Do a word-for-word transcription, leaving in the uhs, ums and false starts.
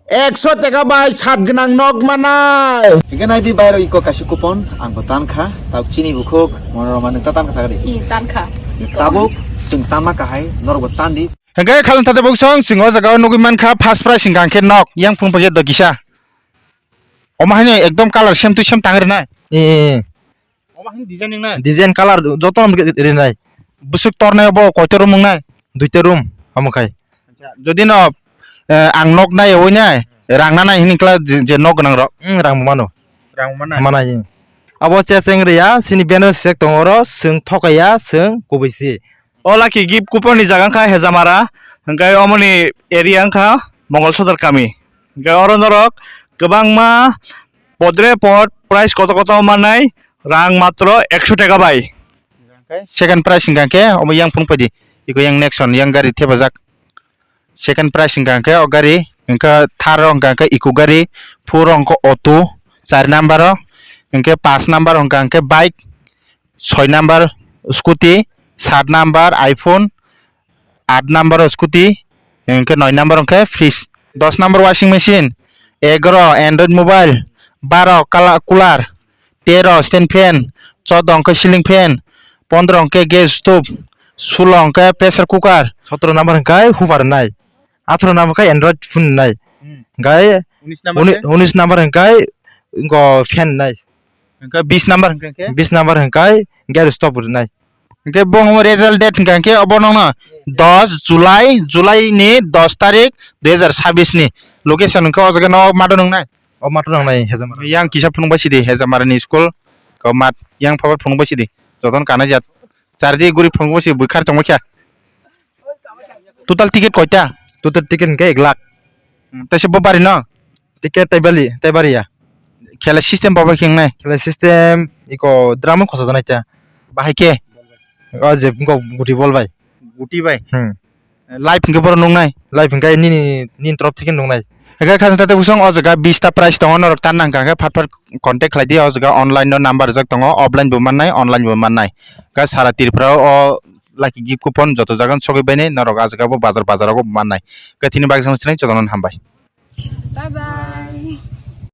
Ekso teka bai sat gwnang nok manai. Hingke nai di bairo iko kaisa kupon, ang bo tan kha, tabuk chini bukhuk, mono roma nwng ta tan kha sagadi. I, tan kha. Tabuk chwng tanma kahai, norok bo tan di. Hingke khalon thate buksong, chwng o jaga o nugui mankha, first prize hingka hingke nok, yang phung paje do kisa. Omo haino ekdom colour same to same tang rinai. E, e. Omo haino design wngnai. Design colour joto rinai. Bwswk tornai obo koito room wngnai? Duita room, omo khai. Acha, jodi no, eh, ang nok nai oi nai, rang nanai hini kla je, je nok gwnang rok. Hmm, rang mano. Rang manai. Manai. Abo se seng riya, sini banner sek tongo oro, seng thokaya, seng kubui si. O lucky gift coupon ni jaga wngkha Hejamara, hingke omoni area wngkha Mongol Sodor kami. Hingke oro norok kwbangma podre pod price koto koto mannai, rang matro ekso taka bai. Second prize hingka khe omo yang phung paidi, iko yang next one, yang gari thepajak. Second prize hingka khe o gari, hingke third o hingka khe iko gari, four o hingke auto, char number o, hingke panch number o hingka khe bike, soi number scooty, sat number iPhone, aat number o scooty, hingke noi number o hingke fridge, dos number washing machine, egaro Android mobile, baro kala-, cooler, tero stand fan, chodo hingke ceiling fan, pondro hingke gas stove, sulo hingke pressure cooker. Sotro number hingke hoover nai, atharo number hingke Android phone nai, hmm, hingke unis number uni-, hingke? Unis number hingke ingo fan nai. Hingke bis number hingke khe? Bis number hingke gas stove rinai. Hingke bong result date hingka khe obo nokno dos July, July ni dos tarik dui hazar sabis ni. Location hingke o jaga no mato nongnai? O mato nongnai Hejamara. Yang kisa phunuk bai sidi Hejamara ni school. Ko mat yang phabar phunuk bai sidi. Joton kanai jat. Chardi guri phunuk bai sidi bukhar tongma kya. Total ticket koita? Total ticket hingke ek lakh. Hmm, tei se bo bari no? Ticket tai bali, tai bari ya. Khela system bo bai khe wngnai? Khela system iko drum khosok janai ta. Bahai khe? O je iko guti bol bai. Guti bai? Hmm. Live hingke boro nungnai? Live hingke nini, nini torop theke nungnai. Hingke khajang tate busong o jaga bista price tongo, norok tan nang kha khe phat phat contact khlai di, o jaga online no number rijak tongo, offline bo mannai, online bo mannai. Ga sara Tripura o lucky gift coupon joto jaga sogwi bainai, norok a jaga bo bazar bazar o bo mannai. Ga thini bagwi jotono hambai. Bye bye.